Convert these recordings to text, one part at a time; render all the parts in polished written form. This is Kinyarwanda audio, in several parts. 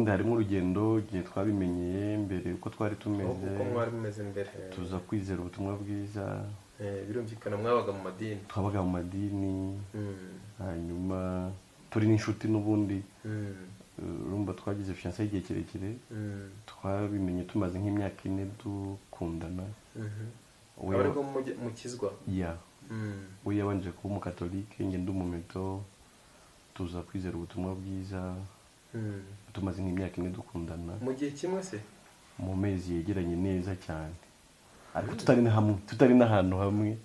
Harimo urugendo igihe twabimenyeye mbere uko twari tumeze, uko mwari mumeze mbere, tuza kwizera ubutumwa bwiza. Birumvikana mwabaga mu madini. Twabaga mu madini, hanyuma turi n'inshuti n'ubundi. Urumva twagize fiançailles igihe kirekire. Twabimenye tumaze nk'imyaka 4 dukundana. Aba aribwo mukizwa? Ya. We yabanje kuba umukatolike, njye ndi umumeto, tuza kwizera ubutumwa bwiza tumaze nk'imyaka 4 dukundana. Mu gihe kimwe se? Mu mezi yegeranye neza cyane, ariko tutari na hamwe, tutari n'ahantu hamwe.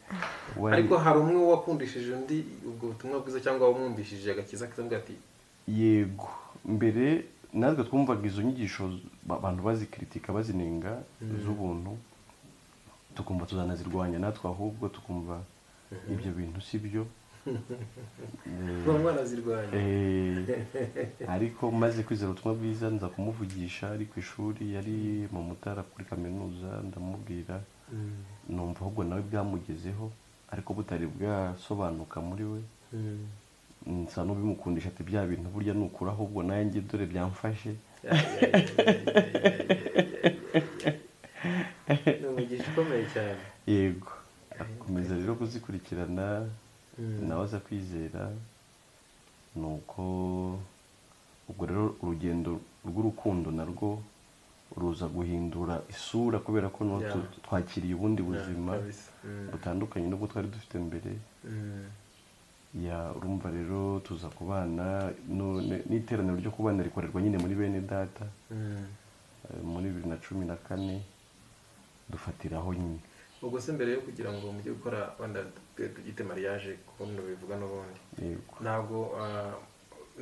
Ariko hari umwe wakundishije undi ubwo butumwa bwiza cyangwa wamwumvishije agakiza akavuga ati Yego, mbere natwe twumvaga izo nyigisho abantu bazikritika, bazinenga, z'ubuntu, tukumva tuzanazirwanya natwe, ahubwo tukumva ibyo bintu si byo. Kuba mwanazirwanya. Ariko maze kwizera ubutumwa bwiza nza kumuvugisha ari ku ishuri, yari mu Mutara kuri kaminuza, ndamubwira, numva ahubwo nawe bwamugezeho ariko butari bwasobanuka muri we. Nsa n'ubimukundisha ati bya bintu burya ni ukuri, ahubwo nanjye dore byamfashe. Ni umugisha ukomeye cyane. Yego, akomeza rero kuzikurikirana, nawe aza kwizera. Nuko ubwo rero urugendo rw'urukundo narwo ruza guhindura isura, kubera ko twakiriye ubundi buzima butandukanye n'ubwo twari dufite mbere. Ya, urumva rero tuza kubana n'iteraniro ryo kubana rikorerwa nyine muri bene data. Muri 2014 dufatiraho nyine. Ubwo se mbere yo kugira ngo mujye gukora wenda tugite mariage kuko bivuga n'ubundi, ntabwo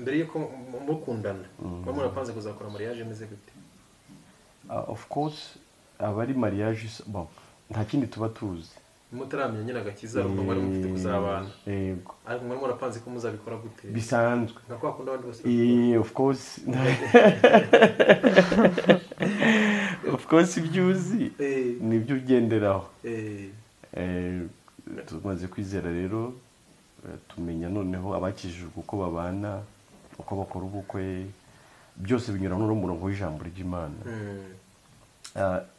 mbere yuko mukundana muba murapanze kuzakora mariage imeze gute? Of course abari mariage bon, nta kindi tuba tuzi. Mutaramenya nyine agakiza, ariko mwari mufite kuzabana. Yego. Ariko mwari murapanze ko muzabikora gute? Bisanzwe. Nka kwa kundi abandi bose. Of course. Of course ibyo uzi nibyo ugenderaho. Tumaze kwizera rero tumenya noneho abakijijwe uko babana, uko bakora ubukwe, byose binyura no mu murongo w'ijambo ry'Imana.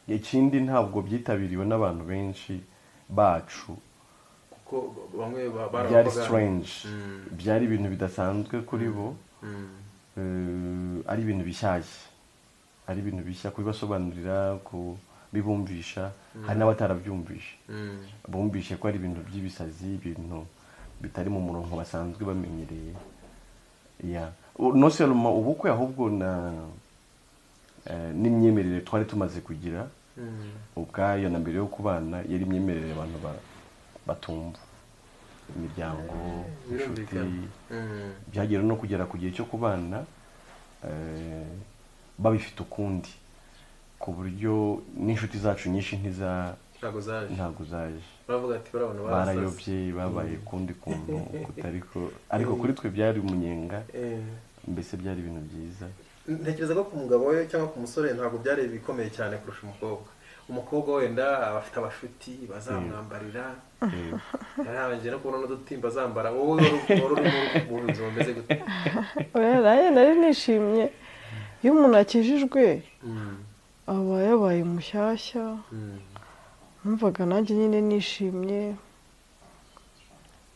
Ikindi ntabwo byitabiriwe n'abantu benshi bacu, kuko bamwe byari strange, byari ibintu bidasanzwe kuri bo, ari ibintu bishyashya, ari ibintu bishya kubibasobanurira, kubibumvisha. Hari n'abatarabyumvishe, bumvishe ko ari ibintu by'ibisazi, ibintu bitari mu murongo basanzwe bamenyereye. Ya, non seulement ubukwe ahubwo na n'imyemerere twari tumaze kugira ubwayo na mbere yo kubana, yari imyemerere abantu batumva, imiryango, inshuti, byagera no kugera ku gihe cyo kubana babifite ukundi, ku buryo n'inshuti zacu nyinshi ntabwo zaje, bavuga ati barayobye, babaye ukundi kuntu kutariko, ariko kuri twe byari umunyenga, mbese byari ibintu byiza. Ntekereza ko ku mugabo we cyangwa ku musore ntabwo byari bikomeye cyane kurusha umukobwa. Umukobwa wenda abafite abashuti bazamwambarira, yarabanje no kubona n'udutimba azambara. Wowe wari uri mu buzima bumeze gute? Oya, nari nishimye. Iyo umuntu akijijwe aba yabaye mushyashya, numvaga nanjye nyine nishimye,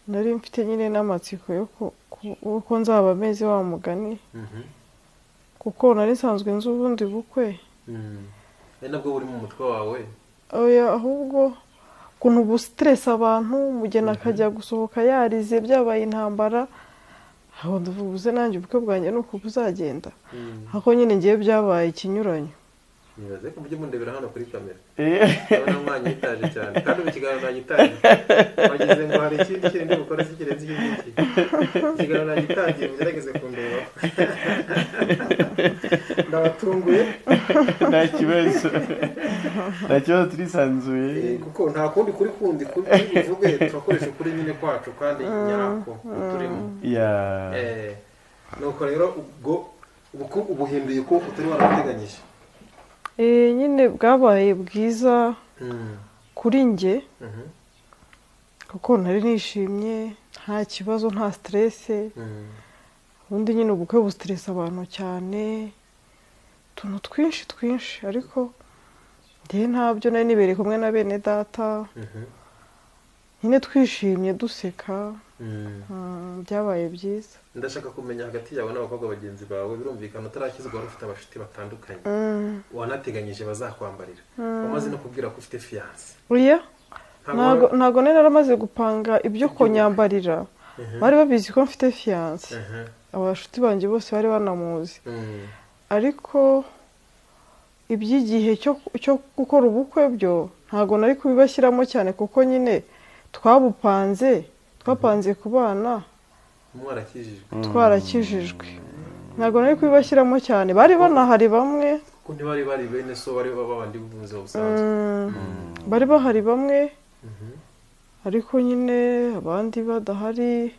nari mfite nyine n'amatsiko yo uko nzaba meze wa mugani, kuko nari nsanzwe nzi ubundi bukwe. Ari nabwo buri mu mutwe wawe? Oya, ahubwo ukuntu bustress abantu, umugeni akajya gusohoka yarize byabaye intambara, aho ndavuze nanjye ubukwe bwanjye nuko buzagenda. Aho nyine ngiye byabaye ikinyuranyo. Nibaze ko mujye mundebera hano kuri kamera. Ndabona mwanyitaje cyane, kandi ubu ikiganiro nagitangiye. Wagize ngo hari ikindi kintu bukore se kirenze iki ngiki. Ikiganiro nagitangiye, mugerageze kundeba. Ndabatunguye. Nta kibazo. Nta kibazo, turisanzuye. Kuko nta kundi kuri kundi kuri buvuge, turakoresha ukuri nyine kwacu kandi nyako turimo. Nuko rero ubwo ubuhinduye ko utari warateganyije. Nyine bwabaye bwiza kuri njye, kuko nari nishimye, nta kibazo, nta stress. Ubundi nyine ubukwe bustress abantu cyane, Utuntu twinshi twinshi, ariko njye ntabyo nari nibereye kumwe na bene data, nyine twishimye duseka, byabaye byiza. Ndashaka kumenya hagati yawe n'abakobwa bagenzi bawe, birumvikana utarakizwa wari ufite abashuti batandukanye, wanateganyije bazakwambarira, wamaze no kubwira ko ufite fiance. Oya, ntago nari naramaze gupanga ibyo kunyambarira, bari babizi ko mfite fiance, abashuti banjye bose bari banamuzi, ariko iby'igihe cyo gukora ubukwe byo ntago nari kubibashyiramo cyane, kuko nyine twabupanze, twapanze kubana twarakijijwe, ntago nari kubibashyiramo cyane, bari banahari bamwe, kuko ntibari bari bene so bari babandi b'ubuzima busanzwe, bari bahari bamwe, ariko nyine abandi badahari.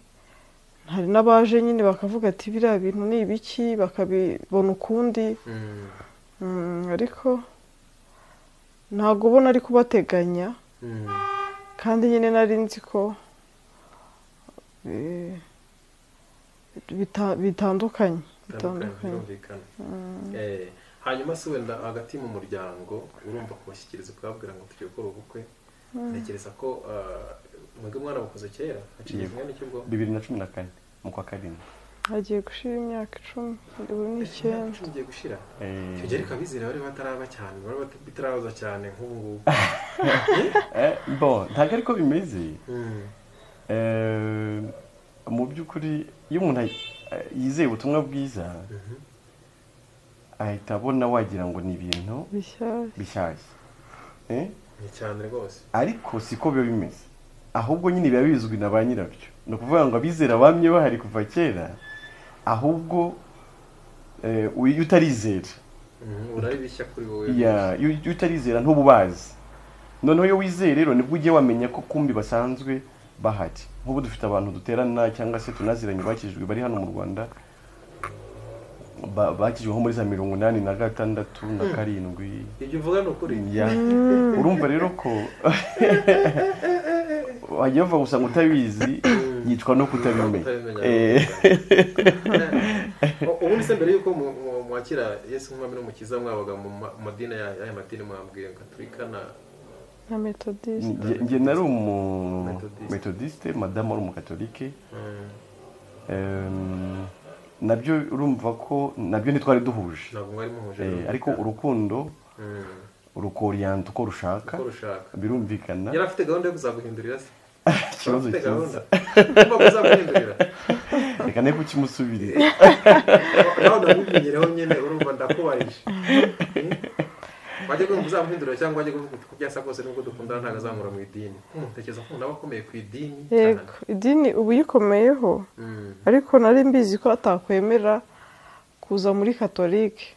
Hari n'abaje nyine bakavuga ati biriya bintu ni ibiki, bakabibona ukundi, ariko ntabwo ubona ari kubateganya, kandi nyine nari nzi ko bitandukanye. Hanyuma se wenda hagati mu muryango urumva kubashyikiriza ukababwira ngo tugiye gukora ubukwe, ntekereza ko mwebwe mwana bukoze kera, haciye ingana iki ubwo? 2014 mu kwa karindwi. Hagiye gushira imyaka 10, ubu ni 9. Ugiye gushira? Icyo gihe ariko abizera bari bataraba cyane, bari bitarabaza cyane nk'ubu ngubu. Bon, ntabwo ariko bimeze. Mu by'ukuri iyo umuntu yizeye ubutumwa bwiza ahita abona wagira ngo ni ibintu bishyashya. Ni cyane rwose. Ariko siko biba bimeze, ahubwo nyine biba bizwi na ba nyirabyo. Ni ukuvuga ngo abizera bamye bahari kuva kera, ahubwo iyo utarizera urabishya kuri wowe, iyo utarizera ntububazi. Noneho iyo wizeye rero nibwo ugiye wamenya ko kumbi basanzwe bahari. Nk'ubu dufite abantu duterana cyangwa se tunaziranye bakijijwe bari hano mu Rwanda, bakijijwe nko muri za 86 na 7. Ibyo uvuga ni ukuri. Urumva rero ko wajya uva gusa ngo utabizi yicwa no kutabimenya. Ubundi se mbere yuko mwakira Yesu nk'umwami n'umukiza mwabaga mu madini y'aya madini mwambwiye Gatolika na Methodiste? Njye nari umu Methodiste, madamu ari umukatolike. Nabyo urumva ko nabyo ntitwari duhuje, ariko urukundo urukoriyanta uko rushaka birumvikana. Yari afite gahunda yo kuzaguhindurira se? Ikibazo cyiza. Reka ne kukimusubiriza. Nawe ndamumenyereho nyine, urumva ndakubarije. Wajya kuvuga uzamuhindurira cyangwa wajya kuvuga uti byasa kose nubwo dukundana ntabwo azamura mu idini. Ntekereza ko umuntu aba akomeye ku idini cyane. Yego, idini ubu yikomeyeho, ariko nari mbizi ko atakwemera kuza muri Katolike.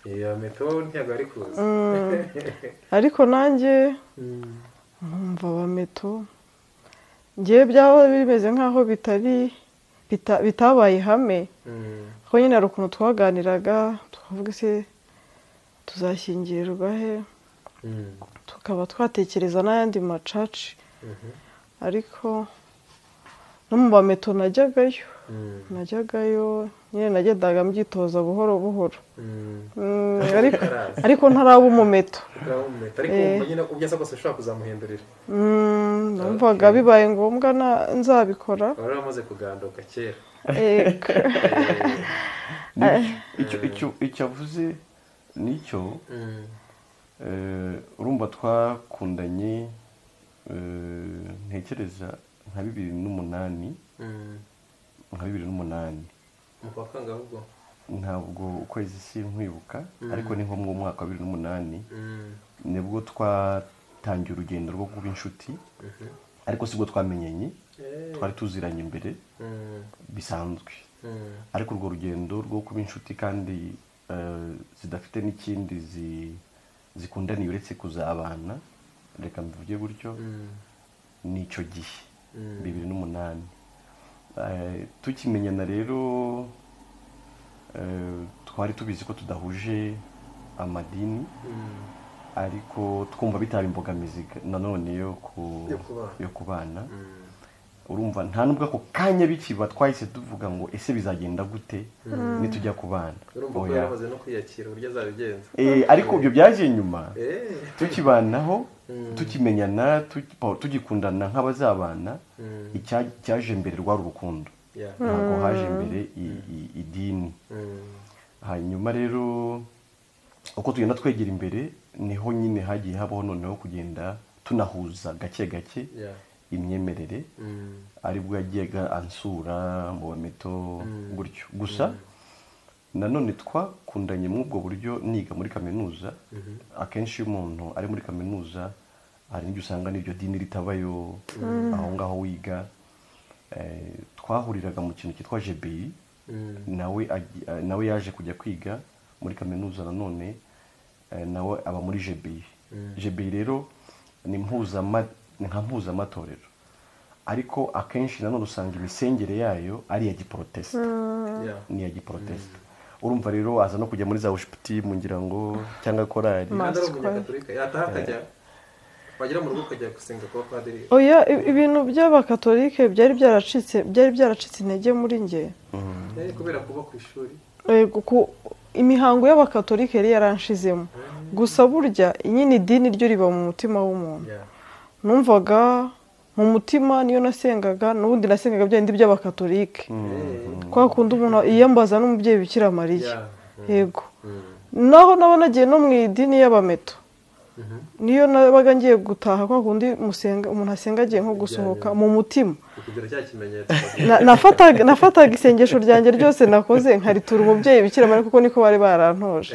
Iya meto ntabwo ari kuza. Ariko nanjye nkumva abameto ngiye byaba bimeze nkaho bitari bitabaye ihame, kuko nyine hari ukuntu twaganiraga tukavuga se tuzashyingirwa he, tukaba twatekereza n'ayandi macaci, ariko no mu bameto najyagayo nyine nagendaga mbyitoza buhoro buhoro, ariko ntaraba umumeto. Ariko nyine ubyo kose ushobora kuzamuhindurira. Numvaga bibaye ngombwa nzabikora. Wari wamaze kuganduka kera. Icyo avuze nicyo, urumva twakundanye ntekereza nka 2008, nka 2008. Ntabwo ukwezi si nkwibuka, ariko ni nko mu mwaka wa 2008 nibwo twatangiye urugendo rwo kuba inshuti, ariko sibwo twamenyanye, twari tuziranye imbere bisanzwe, ariko urwo rugendo rwo kuba inshuti kandi zidafite n'ikindi zikundaniye uretse kuzabana, reka mvuge gutyo, nicyo gihe 2008. Tukimenyana rero twari tubizi ko tudahuje amadini, ariko twumva bitaba imbogamizi nanone yo kubana. Urumva nta nubwo ako kanya bikiba twahise tuvuga ngo ese bizagenda gute nitujya kubana. Urumva ko yaramaze no kwiyakira uburyo azabigenza. Ariko ibyo byaje nyuma tukibanaho, tukimenyana, tugikundana nk'abazabana, icyaje mbere rwari urukundo, ntabwo haje mbere idini. Hanyuma rero uko tugenda twegera imbere niho nyine hagiye habaho noneho kugenda tunahuza gake gake imyemerere, aribwo yagiye ansura mu bameto gutyo. Gusa nanone twakundanye muri ubwo buryo niga muri kaminuza. Akenshi iyo umuntu ari muri kaminuza hari n'ibyo usanga n'iryo dini ritabayo aho ngaho wiga. Twahuriraga mu kintu cyitwa GBI, nawe yaje kujya kwiga muri kaminuza nanone, nawe aba muri GBI. GBI rero ni nka mpuzamatorero, ariko akenshi nanone usanga imisengere yayo ari iya giprotesta, ni iya giprotesta. Urumva rero aza no kujya muri za worship team ngira ngo cyangwa korali. Oya, ibintu by'abakatolike byari byaracitse intege muri nge. Kubera kuba ku ishuri. Imihango y'abakatolike yari yaranshizemo. Gusa burya nyine idini ryo riba mu mutima w'umuntu. Numvaga mu mutima niyo nasengaga, n'ubundi nasengaga bya bindi by'abakatolike. Kwa kundi umuntu yiyambaza n'umubyeyi Bikira Mariya. Yego. Naho naba nagiye no mu idini y'abameto. Niyo nabaga ngiye gutaha kwa kundi musenga, umuntu asenga agiye nko gusohoka mu mutima. Nafataga isengesho ryanjye ryose nakoze nkaritura umubyeyi Bikira Mariya kuko niko bari barantoje.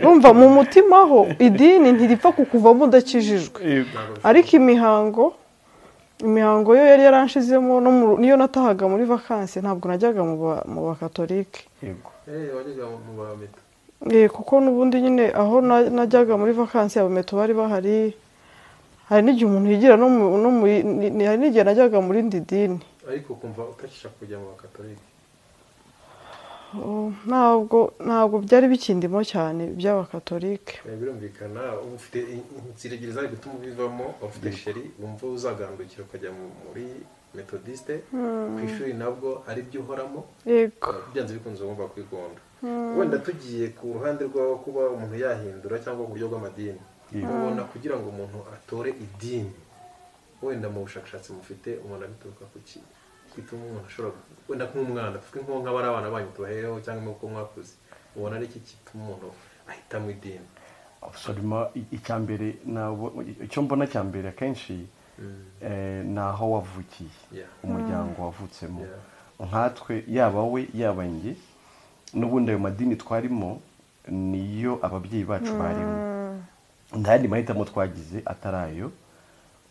Numva mu mutima ho idini ntiripfa kukuvamo udakijijwe. Ariko imihango yo yari yaranshizemo, niyo natahaga muri vacances ntabwo najyaga mu bakatolike. Yego. Wajyaga mu bameto. Kuko n'ubundi nyine aho najyaga muri vacances abameto bari bahari. Hari n'igihe umuntu yigira no hari n'igihe najyaga muri ndi dini. Ariko kumva utakisha kujya mu bakatolike. Ntabwo byari bikindimo cyane by'abakatolike. Birumvikana ufite inzira ebyiri zari gutuma ubivamo, ufite sheri wumva uzagandukira ukajya muri metodiste, ku ishuri nabwo ari byo uhoramo. Yego. Byanze bikunze wumva kwigonda. Wenda tugiye ku ruhande rw'aho kuba umuntu yahindura cyangwa uburyo bw'amadini. Ubona kugira ngo umuntu atore idini, wenda mu bushakashatsi mufite ubona bituruka ku ki gituma umuntu ashobora wenda nk'umwana tuvuge nko nk'abari abana banyu tubahereho cyangwa nk'uko mwakuze, ubona ari iki gituma umuntu ahitamo idini? Absolument, icyambere icyo mbona cyambere akenshi ni aho wavukiye, umuryango wavutsemo. Nkatwe yaba we yaba njye, n'ubundi ayo madini twarimo niyo ababyeyi bacu barimo, nta yandi mahitamo twagize atarayo.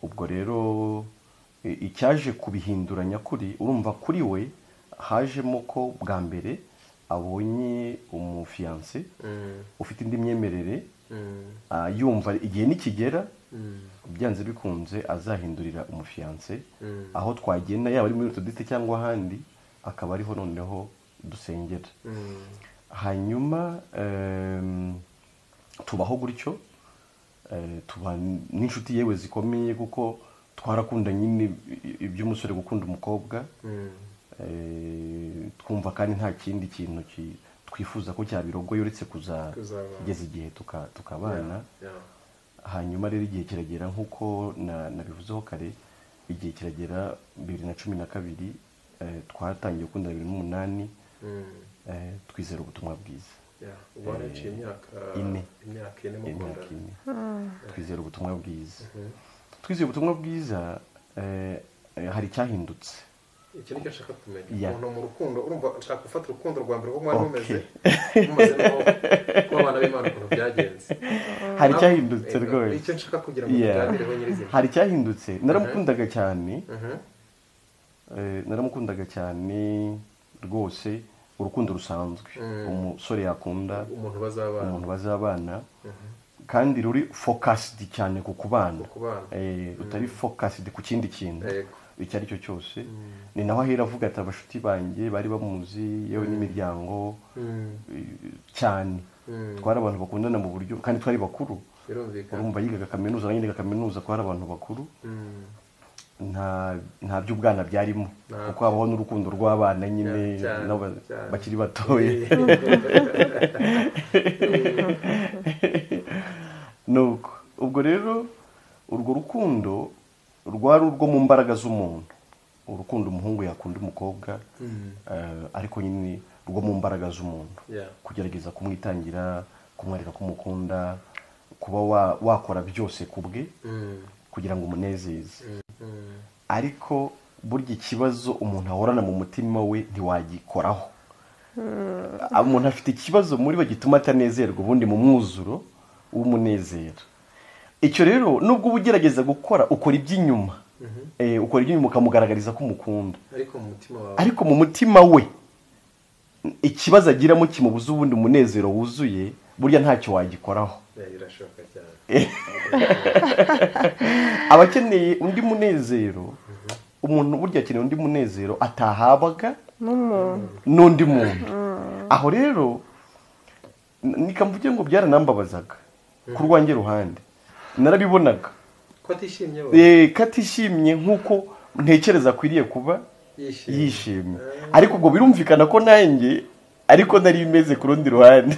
Ubwo rero icyaje kubihindura nyakuri, urumva kuri we hajemo ko bwa mbere abonye umufiyanse ufite indi myemerere, yumva igihe nikigera byanze bikunze azahindurira umufiyanse, aho twagenda yaba ari muri Methodiste cyangwa ahandi akaba ariho noneho dusengera. Hanyuma tubaho gutyo, tuba n'inshuti yewe zikomeye kuko twarakunda nyine iby'umusore gukunda umukobwa. Twumva kandi nta kindi kintu twifuza ko cyabirogoye uretse kuzageza igihe tukabana. Hanyuma rero igihe kiragera nk'uko nabivuzeho kare, igihe kiragera 2012 twatangiye gukunda 2008, twizera ubutumwa bwiza. Imyaka ine twizera ubutumwa bwiza. Twizeye ubutumwa bwiza, hari icyahindutse. Iki nicyo nshaka kumenya. Umuntu mu rukundo, urumva nshaka gufata urukundo rwa mbere uko mwari mumeze, mumaze no kuba abana b'Imana ukuntu byagenze. Hari icyahindutse rwose. Icyo nshaka kugira ngo tuganireho nyirizina. Hari icyahindutse. Naramukundaga cyane. Naramukundaga cyane rwose, urukundo rusanzwe umusore yakunda umuntu bazabana, kandi ruri focused cyane ku kubana, utari focused ku kindi kintu icyo ari cyo cyose. Ni naho ahera avuga ati abashuti banjye bari bamuzi yewe n'imiryango cyane, twari abantu bakundana mu buryo kandi twari bakuru. Urumva yigaga kaminuza nanjye niga kaminuza, twari abantu bakuru. Nta by'ubwana byarimo, kuko habaho n'urukundo rw'abana nyine bakiri batoya. Nuko ubwo rero urwo rukundo rwari urwo mu mbaraga z'umuntu, urukundo umuhungu yakunda umukobwa, ariko nyine rwo mu mbaraga z'umuntu, kugerageza kumwitangira, kumwereka ko umukunda, kuba wakora byose kubwe kugira ngo umunezeze. Ariko burya ikibazo umuntu ahorana mu mutima we ntiwagikoraho. Umuntu afite ikibazo muri we gituma atanezerwa ubundi mu mwuzuro w'umunezero. Icyo rero nubwo uba ugerageza gukora, ukora iby'inyuma, ukora iby'inyuma ukamugaragariza ko umukunda, ariko mu mutima we ikibazo agiramo kimubuza ubundi umunezero wuzuye, burya ntacyo wagikoraho. Birashoboka cyane. Abakeneye undi munezero, umuntu burya akeneye undi munezero atahabwaga n'undi muntu. Aho rero nikamvuge ngo byaranambabazaga ku rwanjye ruhande, narabibonaga ko atishimye, ko atishimye nk'uko ntekereza akwiriye kuba yishimye. Ariko ubwo birumvikana ko nanjye ariko nari bimeze ku rundi ruhande,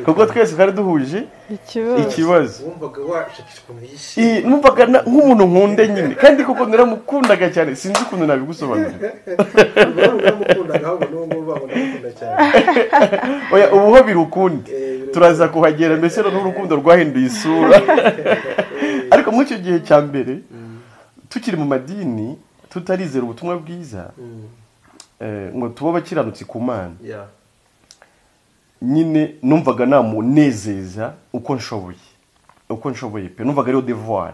kuko twese twari duhuje ikibazo. Numvaga nk'umuntu nkunda nyine, kandi koko naramukundaga cyane, sinzi ukuntu nabigusobanurira. Oya, ubu ho biri ukundi, turaza kuhagera, mbese n'urukundo rwahinduye isura. Ariko muri icyo gihe cya mbere tukiri mu madini, tutarizera ubutumwa bwiza ngo tube abakiranutsi ku Mana, nyine numvaga namunezeza uko nshoboye pe. Numvaga ariyo devoir,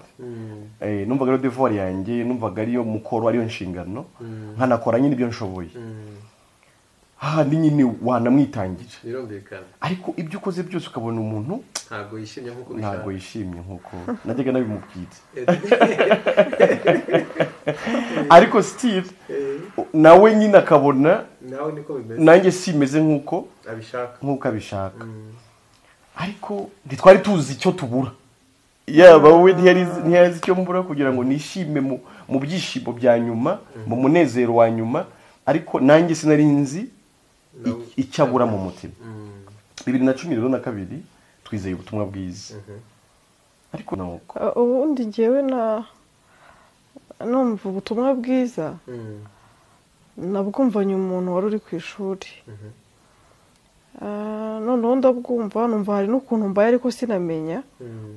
numvaga ariyo devoir yanjye, numvaga ariyo mukoro, ariyo nshingano, nkanakora nyine ibyo nshoboye. Hahandi nyine wanamwitangira, ariko ibyo ukoze byose ukabona umuntu ntabwo yishimye nk'uko najyaga nabimubwira. Ariko still nawe nyine akabona nanjye simeze nk'uko abishaka. Ariko ntitwari tuzi icyo tubura, yaba we ntiyari icyo mbura kugira ngo nishime mu byishimo bya nyuma, mu munezero wa nyuma, ariko nanjye sinari nzi icyo abura mu mutima. 2012 twizeye ubutumwa bwiza. Ariko nuko ubundi ngewe na numva ubutumwa bwiza nabwumvanye umuntu wari uri ku ishuri. Noneho ndabwumva, numva hari n'ukuntu mbaye ariko sinamenya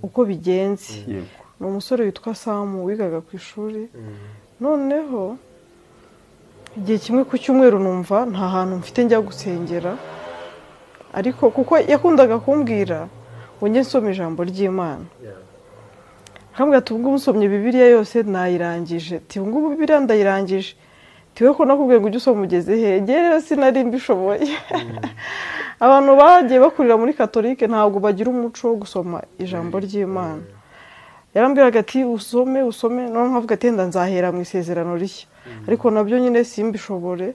uko bigenze. Ni umusore witwa Samu wigaga ku ishuri. Noneho igihe kimwe ku cyumweru numva nta hantu mfite njya gusengera, ariko kuko yakundaga kumbwira ngo njye nsome ijambo ry'Imana. Akambwira ati ubwo usomye Bibiliya yose nayirangije, ati ubwo Bibiliya ndayirangije, tiwe ko nakubwiye ngo ujye usoma ugeze he. Njye rero sinari mbishoboye. Abantu bagiye bakurira muri Katolike ntabwo bagira umuco wo gusoma ijambo ry'Imana. Yarambwiraga ati usome usome, noneho nkavuga ati nda nzahera mu isezerano rishya, ariko nabyo nyine simbishobore.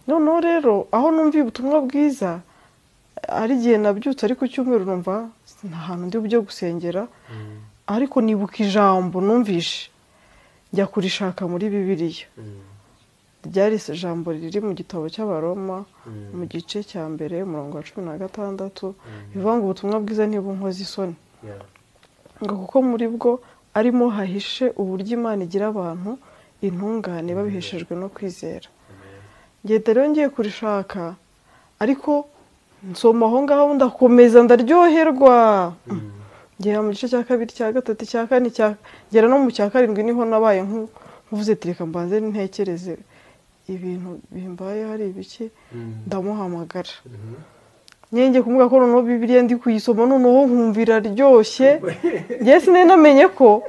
Noneho rero aho numviye ubutumwa bwiza, ari igihe nabyutse ariko cyumweru numva nta hantu ndi bujye gusengera, ariko nibuka ijambo numvishe njya kurishaka muri Bibiliya. Ryari ijambo riri mu gitabo cy'Abaroma mu gice cya mbere umurongo wa 16, bivuga ngo ubutumwa bwiza ntibunkoza isoni, ngo kuko muri bwo arimo hahishe uburyo Imana igira abantu intungane babiheshejwe no kwizera. Ngenda rero ngiye kurishaka, ariko nsoma aho ngaho ndakomeza ndaryoherwa. Ngera mu gice cya kabiri, cya gatatu, cya kane, ngera no mu cya karindwi, niho nabaye nkuvuze ati reka mbanze ntekereze ibintu bimbaye hari ibiki. Ndamuhamagara nyenge kumubwira ko noneho Bibiliya ndi kuyisoma, noneho nkumvira aryoshye. Njye sinari namenye ko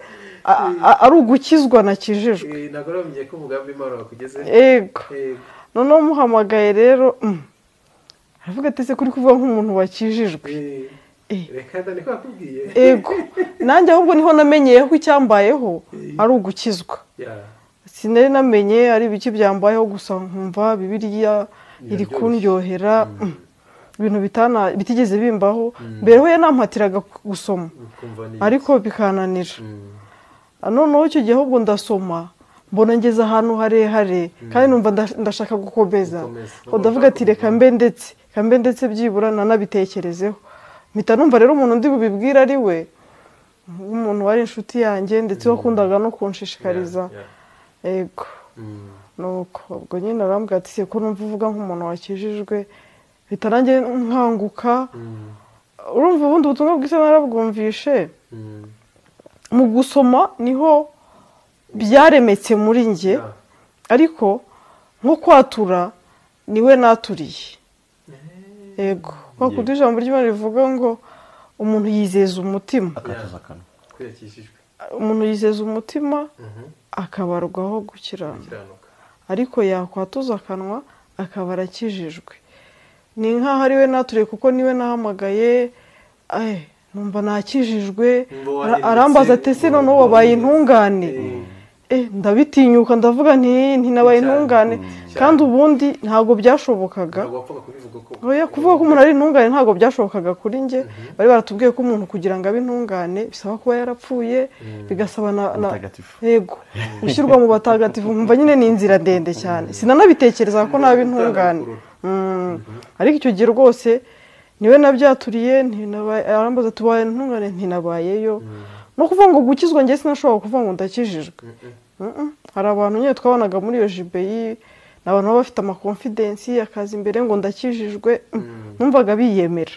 ari ugukizwa nakijijwe. Ntabwo namenye ko umugambi Imana wakugezeho. Yego. Noneho muhamagaye rero, aravuga ati ese kuri kuvuga nk'umuntu wakijijwe. Reka niko akubwiye. Yego. Nanjye ahubwo niho namenyeye ko icyambayeho ari ugukizwa. Sinari namenye ari ibiki byambayeho, gusa nkumva Bibiliya iri kundyohera, ibintu bitigeze bimbaho. Mbere ho yanampatiraga gusoma ariko bikananira. Noneho icyo gihe ahubwo ndasoma mbona ngeze ahantu harehare kandi numva ndashaka gukomeza. Ndavuga ati reka mbe ndetse byibura nanabitekerezeho. Mpita numva rero umuntu ndi bubibwira ari we, nk'umuntu wari inshuti yanjye ndetse wakundaga no kunshishikariza. Yego. Nuko ubwo nyine arambwira ati se ko numva uvuga nk'umuntu wakijijwe, mpita nanjye nkanguka. Urumva ubundi ubutumwa bwiza narabwumvishe mu gusoma niho byaremetse muri njye, ariko nko kwatura niwe naturiye. Yego, kwa kundi ijambo ry'Imana rivuga ngo umuntu yizeza umutima, umuntu yizeza umutima akabarwaho gukiranuka, ariko yakwatuza akanwa akaba arakijijwe. Ni nkaho ari we naturiye kuko niwe nahamagaye, numva nakijijwe. Arambaza ati se noneho wabaye intungane? Ndabitinyuka ndavuga nti nabaye intungane, kandi ubundi ntabwo byashobokaga. Kuvuga ko umuntu ari intungane ntabwo byashobokaga kuri njye. Bari baratubwiye ko umuntu kugira ngo abe intungane bisaba kuba yarapfuye, bigasaba na yego gushyirwa mu batagatifu. Nkumva nyine ni inzira ndende cyane, sinanabitekereza ko naba intungane. Ariko icyo gihe rwose niwe nabyaturiye, arambaza tubaye intungane, ntinabayeyo. No kuvuga ngo gukizwa njye sinashobora kuvuga ngo ndakijijwe. Hari abantu nyine twabonaga muri iyo jibeyi, ni abantu baba bafite amakonfidensi akaza imbere ngo ndakijijwe, numvaga biyemera.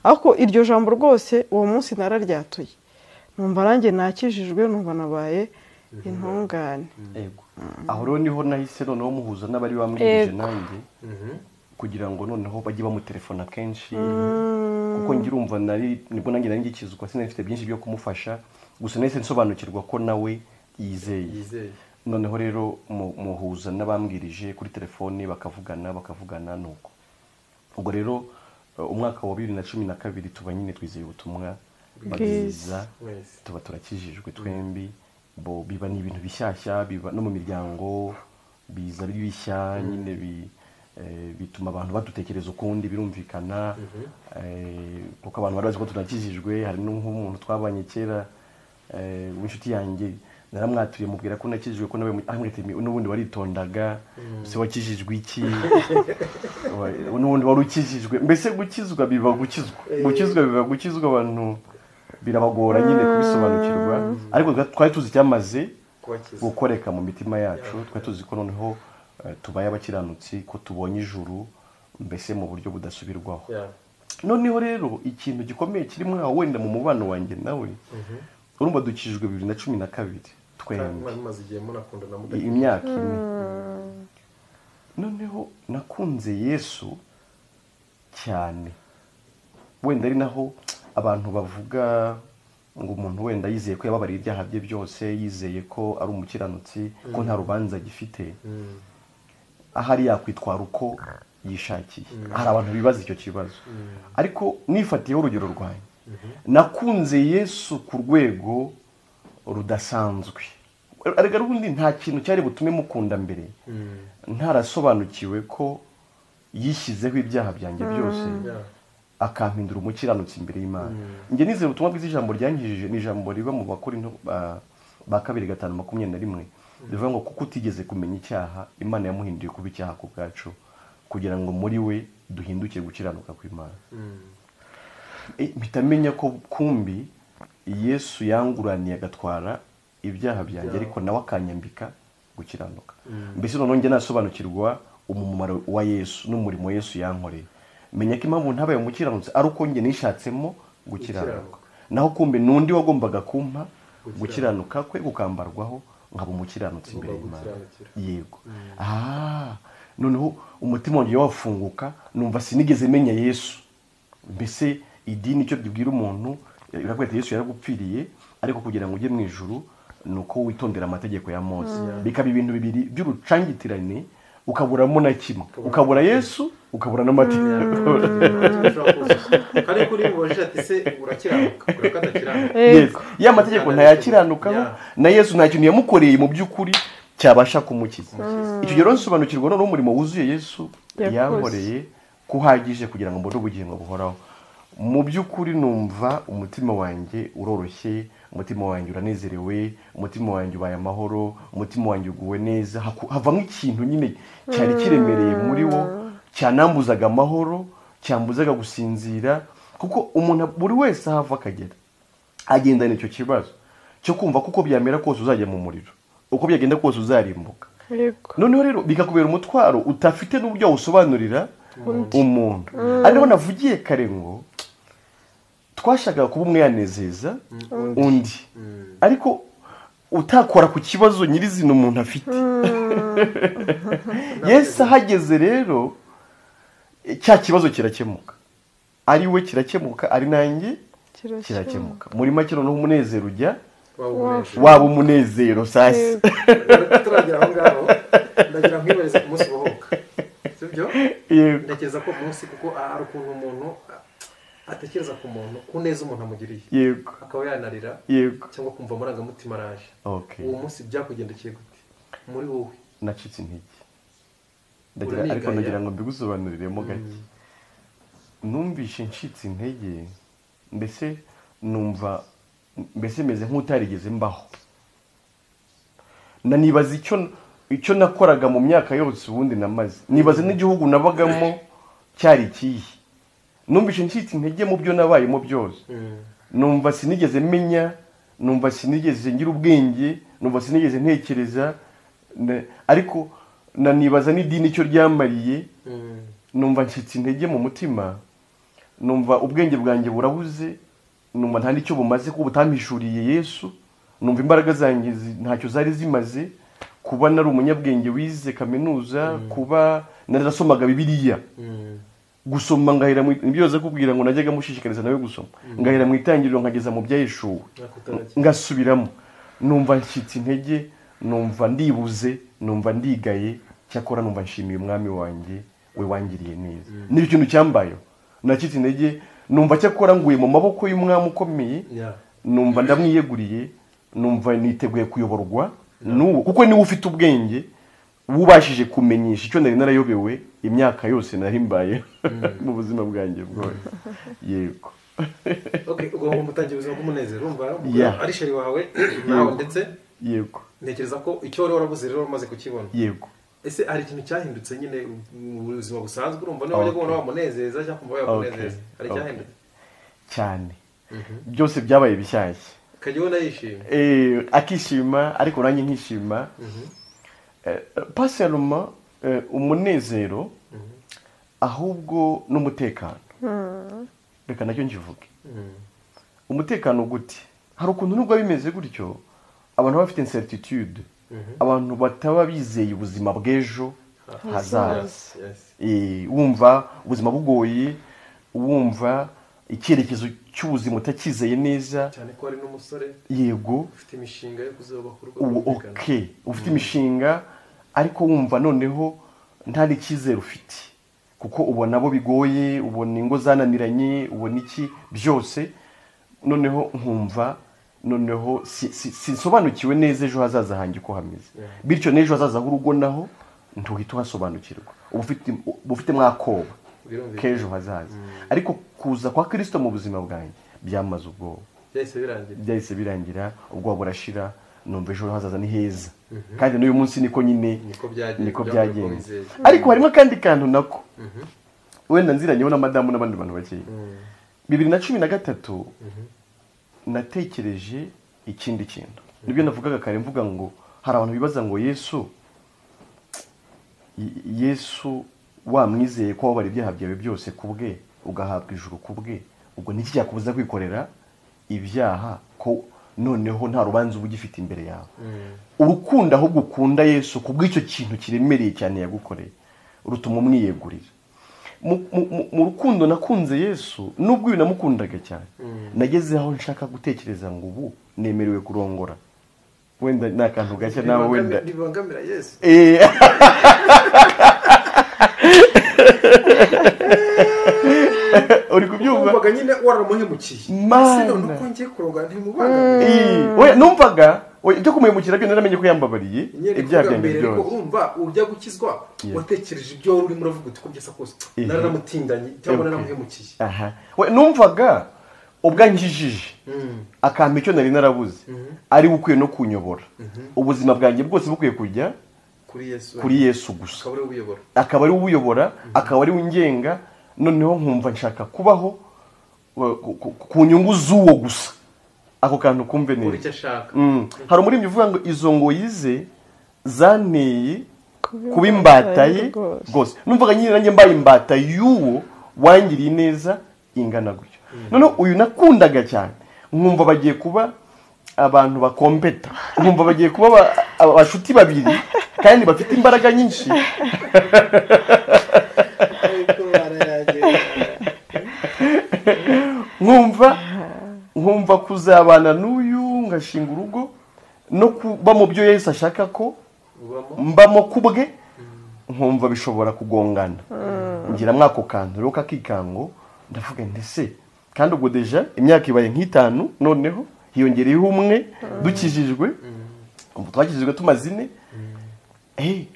Ariko iryo jambo rwose uwo munsi nararyatuye, numva nanjye nakijijwe, numva nabaye intungane. Aho rero niho nahise noneho muhuza n'abari bambwirije nanjye, kugira ngo noneho bajye bamutelefona kenshi, kuko ngirumva nari nibwo nanjye nari ngikizwa, sinari mfite byinshi byo kumufasha, gusa nahise nsobanukirwa ko nawe yizeye. Noneho rero muhuza n'abambwirije kuri telefone, bakavugana nuko. Ubwo rero umwaka wa 2012 tuba nyine twizeye ubutumwa bwiza, tuba turakijijwe twembi. Bo biba ni ibintu bishyashya, biba no mu miryango biza ari bishya nyine, bituma abantu badutekereza ukundi, birumvikana. Kuko abantu bari bazi ko tunakijijwe. Hari n'umuntu twabanye kera w'inshuti yanjye, naramwaturiye mubwira ko nakijijwe, ko nawe n'ubundi waritondaga, se wakijijwe iki? N'ubundi wari ukijijwe. Mbese gukizwa biba gukizwa, gukizwa biba gukizwa, abantu birabagora nyine kubisobanukirwa. Ariko twari tuzi icyamaze gukoreka mu mitima yacu, twari tuzi ko noneho tubaye abakiranutsi, ko tubonye ijuru mbese mu buryo budasubirwaho. Noneho rero ikintu gikomeye kiri mwaho wenda mu mubano wanjye nawe, urumva dukijijwe 2012 twembi, imyaka ine. Noneho nakunze Yesu cyane, wenda ari naho abantu bavuga ngo umuntu wenda yizeye ko yababariye ibyaha bye byose, yizeye ko ari umukiranutsi, ko nta rubanza gifite, ahari yakwitwara uko yishakiye. Hari abantu bibaza icyo kibazo, ariko nifatiyeho urugero rwanjye, nakunze Yesu ku rwego rudasanzwe. Ariko ubundi nta kintu cyari butume mukunda mbere ntarasobanukiwe ko yishyizeho ibyaha byanjye byose, akampindura umukiranutsi imbere y'Imana. Njye nizeye ubutumwa bwiza, ijambo ryankijije ni ijambo riba mu Bakorinto ba 2:5:21, rivuga ngo kuko utigeze kumenya icyaha, Imana yamuhinduye kuba icyaha ku bwacu, kugira ngo muri we duhinduke gukiranuka kw'Imana. Mpita menya ko kumbi Yesu yanguraniye agatwara ibyaha byanjye, ariko nawe akanyambika gukiranuka. Mbese noneho njye nasobanukirwa umumaro wa Yesu n'umurimo Yesu yankoreye, menya ko impamvu ntabaye umukiranutsi ari uko njye nishatsemo gukiranuka, naho kumbe n'undi wagombaga kumpa gukiranuka kwe gukambarwaho nkaba umukiranutsi imbere y'Imana. Yego. Noneho umutima wanjye wafunguka, numva sinigeze menya Yesu. Mbese idini icyo bibwira umuntu, irakweta Yesu yaragupfiriye, ariko kugira ngo ujye mu ijuru nuko witondera amategeko ya Mose. Bikaba ibintu bibiri by'urucangitirane, ukaburamo na kimwe, ukabura Yesu, ukabura n'amategeko. Kandi kuri mubajije ati se urakiranuka, urakadakiranuka. Yes. Ya mategeko ntayakiranukaho, na Yesu nta kintu yamukoreye mu by'ukuri cyabasha kumukiza. Icyo gihe nsobanukirwa noneho umurimo wuzuye Yesu yankoreye kuhagije kugira ngo mbone ubugingo buhoraho. Mu by'ukuri numva umutima wanjye uroroshye, umutima wanjye uranezerewe, umutima wanjye ubaye amahoro, umutima wanjye uguwe neza. Havamo ikintu nyine cyari kiremereye muri wo, cyanambuzaga amahoro, cyambuzaga gusinzira, kuko umuntu buri wese ahava akagera agendana icyo kibazo cyo kumva kuko byamera kose uzajya mu muriro, uko byagenda kose uzarimbuka. Noneho rero bikakubera umutwaro utafite n'uburyo awusobanurira umuntu. Ariho navugiye kare ngo twashakaga kuba umwe yanezeza undi, ariko utakora ku kibazo nyirizina umuntu afite. Yesu ahageze rero cya kibazo kirakemuka, ari we kirakemuka, ari nanjye kirakemuka. Muri make noneho umunezero ujya waba umunezero sasa. Turagera aho ngaho, ndagira nkwibarize ku munsi ubohoka, sibyo? Ntekereza ko umunsi, kuko ari ukuntu umuntu atekereza ku muntu, ku neza umuntu amugiriye, yego, akaba yanarira, yego, cyangwa kumva amarangamutima araje. Uwo munsi byakugendekeye gute muri wowe? Nacitse intege, ndagira, ariko ndagira ngo mbigusobanuriremo gake. Numvishe ncitse intege, mbese numva mbese meze nk'utarigeze mbaho. Nanibaza icyo nakoraga mu myaka yose ubundi namaze, nibaza n'igihugu nabagamo cyari ikihe. Numvishe ncitse intege mu byo nabayemo byose. Numva sinigeze menya, numva sinigeze ngira ubwenge, numva sinigeze ntekereza, ariko nanibaza n'idini icyo ryamariye. Numva ncitse intege mu mutima, numva ubwenge bwanjye burabuze, numva nta n'icyo bumaze kuko butampishuriye Yesu. Numva imbaraga zanjye ntacyo zari zimaze, kuba nari umunyabwenge wize kaminuza, kuba narasomaga Bibiliya, gusoma ngahera nibyo baza kubwira ngo najyaga mushishikariza nawe gusoma, ngahera mu itangiriro nkageza mu byayishuwe ngasubiramo. Numva ncitse intege, numva ndibuze, numva ndigaye, cyakora numva nshimiye umwami wanjye we wangiriye neza. Nicyo kintu cyambayeho, nacitse intege, numva cyakora nguye mu maboko y'umwami ukomeye, numva ndamwiyeguriye, numva niteguye kuyoborwa n'uwo, kuko niwe ufite ubwenge wubashije kumenyesha icyo nari narayobewe imyaka yose nari mbaye mu buzima bwanjye bwose. Yego. Okay, ubwo mutangiye ubuzima bw'umunezero, urumva ari sheri wawe nawe ndetse, yego, ntekereza ko icyo wari warabuze rero umaze kukibona. Yego. Ese hari ikintu cyahindutse nyine mu buzima busanzwe, urumva niba wajya kubona wamunezeza cyangwa kumva yakunezeza, hari icyahindutse cyane? Byose byabaye bishyashya, ukajya ubona yishima, akishima, ariko nanjye nkishima. Pas seulement umunezero, ahubwo n'umutekano. Reka nacyo nkivuge. Umutekano gute? Hari ukuntu nubwo bimeze gutyo abantu bafite incertitude, abantu bataba bizeye ubuzima bw'ejo hazaza. Wumva ubuzima bugoye, wumva icyerekezo cy'ubuzima utakizeye neza, cyane ko ari n'umusore, yego, ufite imishinga yo kuzubaka urugo. Okay, ufite imishinga ariko wumva noneho nta n'icyizere ufite, kuko ubona abo bigoye, ubona ingo zananiranye, ubona iki byose. Noneho nkumva noneho sinsobanukiwe neza ejo hazaza hanjye uko hameze, bityo n'ejo hazaza h'urugo naho ntuhita uhasobanukirwa, uba ufite mwakoba k'ejo hazaza. Ariko kuza kwa Kristo mu buzima bwanjye byamaze ubwoba, byahise birangira, ubwoba burashira, numva ejo hazaza ni heza. Kandi n'uyu munsi niko nyine niko byagenze. Ariko harimo akandi kantu nako wenda nziranyeho na madamu n'abandi bantu bakeya. 2013 natekereje ikindi kintu, nibyo navugaga kare, mvuga ngo hari abantu bibaza ngo Yesu wamwizeye ko wabara ibyaha byawe byose kubwe, ugahabwa ijuru kubwe, ubwo niki cyakubuza kwikorera ibyaha ko noneho nta rubanza uba ugifite imbere yawe? Urukundo ahubwo ukunda Yesu kubw'icyo kintu kiremereye cyane yagukoreye rutuma umwiyegurira. Mu rukundo nakunze Yesu, nubwo uyu namukundaga cyane, nageze aho nshaka gutekereza ngo ubu nemerewe kurongora. Wenda ni akantu gashya nawe wenda bibangamira Yesu. Uri kubyumva? Numvaga nyine waramuhemukiye. Ese none uko ngiye kurongora ntimubangamira? Oya, numvaga Ibyo kumuhemukira byo naramenye ko yambabariye ibyaha byanjye byose. Urumva ujya gukizwa watekereje ibyo wari urimo uravuga uti ko byasa kose nararamutindanye cyangwa naramuhemukiye. We numvaga ubwo ankijije akampa icyo nari narabuze ari ukwiye no kunyobora. Ubuzima bwanjye bwose bukwiye kujya kuri Yesu gusa. Akaba ari ubuyobora, akaba ari ungenga, noneho nkumva nshaka kubaho ku nyungu z'uwo gusa. Ako kantu kumve neza. Hari umuririmbyi uvuga ngo izo ngoyi ze zanteye kuba imbata ye rwose. Numvaga nyine nanjye mbaye imbata y'uwo wangiriye neza ingana gutyo. Noneho uyu nakundaga cyane nkumva bagiye kuba abantu bakompeta, nkumva bagiye kuba abashuti babiri kandi bafite imbaraga nyinshi. Nkumva kuzabana n'uyu ngashinga urugo no kuba mu byo Yesu ashaka ko mbamo kubwe, nkumva bishobora kugongana. Ngira mwako kantu rero kakikango ndavuga ndese kandi ubwo deja imyaka ibaye nk'itanu noneho hiyongereyeho umwe dukijijwe, twakijijwe tumaze ine.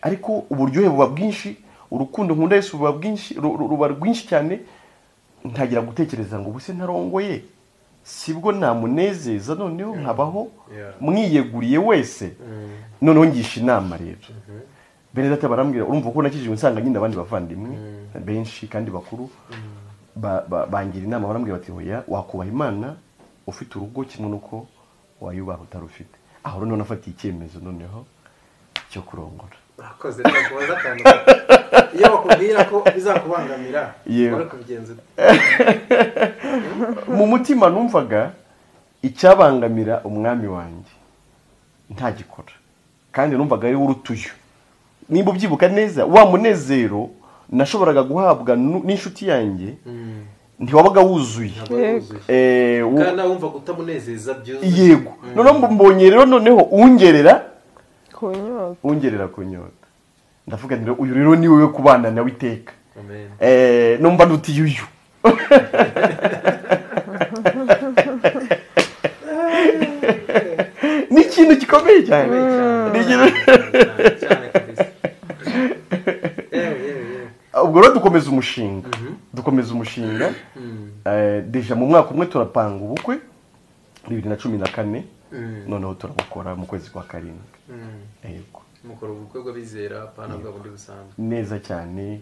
Ariko uburyohe buba bwinshi, urukundo nkunda Yesu buba bwinshi, ruba rwinshi cyane. Ntagira gutekereza ngo ubuse ntarongoye sibwo namunezeza noneho nkabaho mwiyeguriye wese. Noneho ngisha inama rero bene data barambwira, urumva ko nakijijwe nsanga nyine abandi bavandimwe benshi kandi bakuru bangira inama barambwira bati hoya wakubaha Imana ufite urugo kimwe nuko wayubaha utarufite. Aho noneho nafatiye icyemezo noneho cyo kurongora. Urakoze ndakubaza akantu. Iyo bakubwira ko bizakubangamira wari kubigenza ute? Mu mutima numvaga icyabangamira umwami wanjye ntagikora, kandi numvaga ari urutuyo. Nimba ubyibuka neza wa munezero nashoboraga guhabwa n'inshuti yanjye ntiwabaga wuzuye. Kandi nawe wumvaga utamunezeza byuzuye. Yego. Noneho mbonye rero noneho ungerera ku nyota. Ndavuga nti uyu rero ni wewe kubana nawe iteka. Numva ndutiye uyu. Ni ikintu gikomeye cyane. Ubwo rero dukomeza umushinga. Dukomeza umushinga. Deja mu mwaka umwe turapanga ubukwe 2014, noneho turabukora mu kwezi kwa 7. Yego. Mukora ubukwe bw'abizera pana bwa bundi busanzwe. Neza cyane.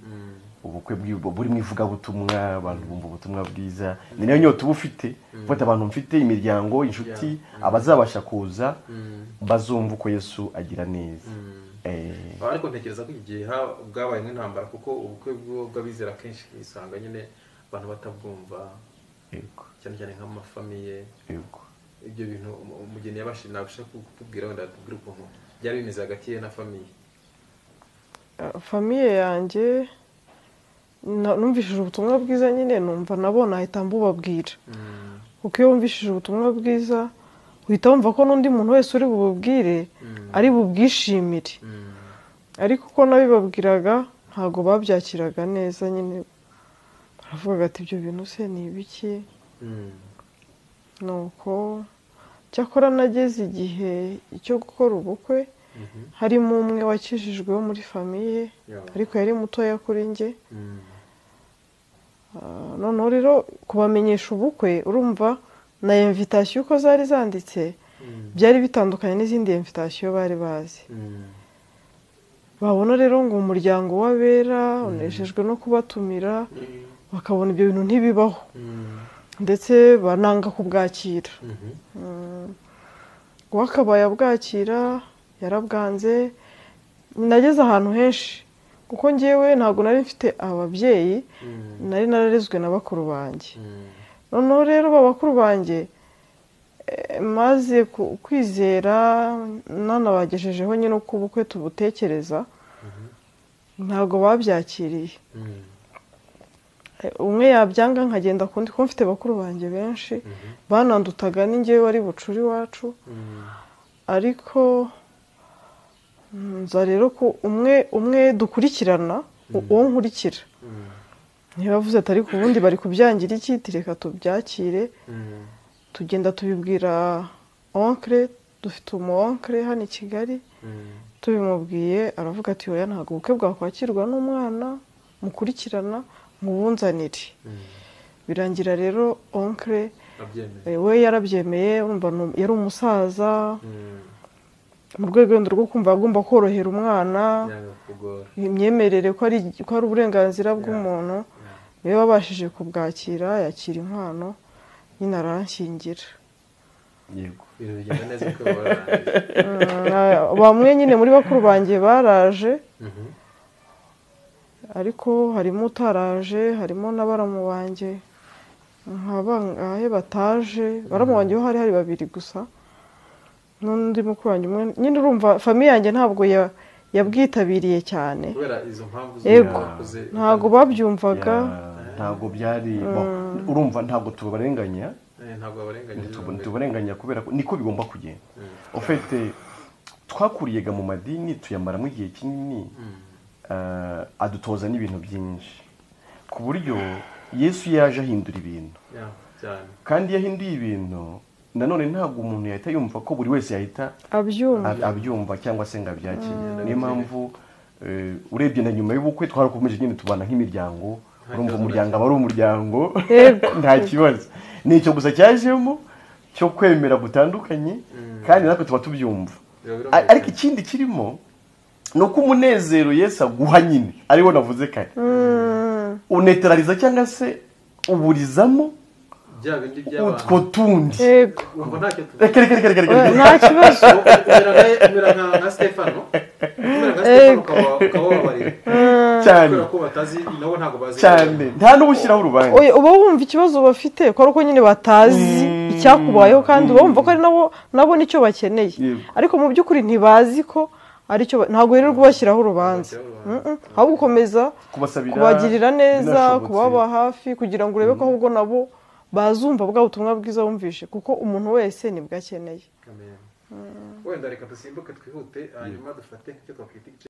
Ubukwe buri mu ivugabutumwa, abantu bumva ubutumwa bwiza. Ni nayo nyota uba ufite, ufata abantu mfite imiryango, inshuti, abazabasha kuza bazumva uko Yesu agira neza. Ariko ntekereza ko igihe bwabaye nk'intambara kuko ubukwe bw'abizera kenshi usanga nyine abantu batabwumva. Yego. Cyane cyane nk'amafamiye. Yego. Ibyo bintu umugeni yabashije nabasha kukubwira wenda atubwira ukuntu byari bimeze hagati ye na famiye. Famiye yanjye numvishije ubutumwa bwiza nyine numva nabo nahita mbubabwira. Kuko iyo wumvishije ubutumwa bwiza uhita wumva ko n'undi muntu wese uri bububwire ari bubwishimire. Ariko uko nabibabwiraga ntabwo babyakiraga neza nyine, baravugaga ati ibyo bintu se ni ibiki? Nuko cyakora nageze igihe cyo gukora ubukwe, harimo umwe wakijijwe wo muri famiye ariko yari mutoya kuri njye. Noneho rero kubamenyesha ubukwe urumva na invitation uko zari zanditse byari bitandukanye n'izindi invitation bari bazi. Babona rero ngo umuryango w'abera unejejwe no kubatumira, bakabona ibyo bintu ntibibaho, ndetse bananga kubwakira. Uwakabaye abwakira yarabwanze. Nageze ahantu henshi kuko njyewe ntabwo nari mfite ababyeyi, nari nararezwe na bakuru banjye. Noneho rero bakuru banjye maze kwizera nanabagejejeho nyine uko ubukwe tubutekereza, ntabwo babyakiriye. Umwe yabyanga nkagenda kundi, kuko mfite bakuru banjye benshi banandutaga n'ingewe wari bucuri wacu. Ariko nza rero ko umwe dukurikirana, uwo nkurikira ntibavuze ati ariko ubundi bari kubyangira iki, reka tubyakire. Tugenda tubibwira onkre, Dufite umuonkre hano i Kigali, tubimubwiye aravuga ati oya, ntabwo ubukwe bwakwakirwa n'umwana mukurikirana, mubunzanire. Birangira rero onkre we yarabyemeye, urumva yari umusaza, mu rwego wenda rwo kumva agomba korohera umwana, imyemerere ko ari uburenganzira bw'umuntu, niwe wabashije kubwakira, yakira inkwano nyine aranshyingira. Yego, bamwe nyine muri bakuru banjye baraje, ariko harimo utaraje, harimo n'abaramu banjye nka bangahe bataje. Baramu banjye ho hari babiri gusa n'undi mukuru wanjye umwe. Nyine urumva famiye yanjye ntabwo yabwitabiriye cyane kubera izo mpamvu. Yego, ntabwo babyumvaga, ntabwo byari. Urumva ntabwo tubarenganya, tubarenganya kubera ko niko bigomba kugenda. Ufite twakuriyega mu madini, tuyamaramo igihe kinini, adutoza n'ibintu byinshi ku buryo Yesu yaje ahindura ibintu. Kandi iyo ahinduye ibintu nanone ntabwo umuntu yahita yumva ko buri wese yahita abyumva cyangwa se ngo abyakire. Niyo mpamvu urebye na nyuma y'ubukwe twarakomeje nyine tubana nk'imiryango. Urumva umuryango aba ari umuryango, nta kibazo. Ni icyo gusa cyajemo cyo kwemera gutandukanye, kandi natwe tuba tubyumva. Ariko ikindi kirimo ni uko umunezero Yesu aguha nyine ariwo navuze kare, uneterariza cyangwa se uburizamo utwo tundi. Reka nta kibazo. Umera nka Stefano, ukababarira cyane cyane, nta n'ubushyiraho urubanza. Uba wumva ikibazo bafite ko ari uko nyine batazi icyakubayeho, kandi uba wumva ko ari nabo nicyo bakeneye, ariko mu by'ukuri ntibazi ko aricyo. Ntabwo rero kubashyiraho urubanza, ahubwo ukomeza kubagirira neza, kubaba hafi, kugira ngo urebe ko ahubwo nabo bazumva bwa butumwa bwiza bumvishe, kuko umuntu wese nibwo akeneye. Wenda reka dusimbuke twihute, hanyuma dufate icyo twakwita igice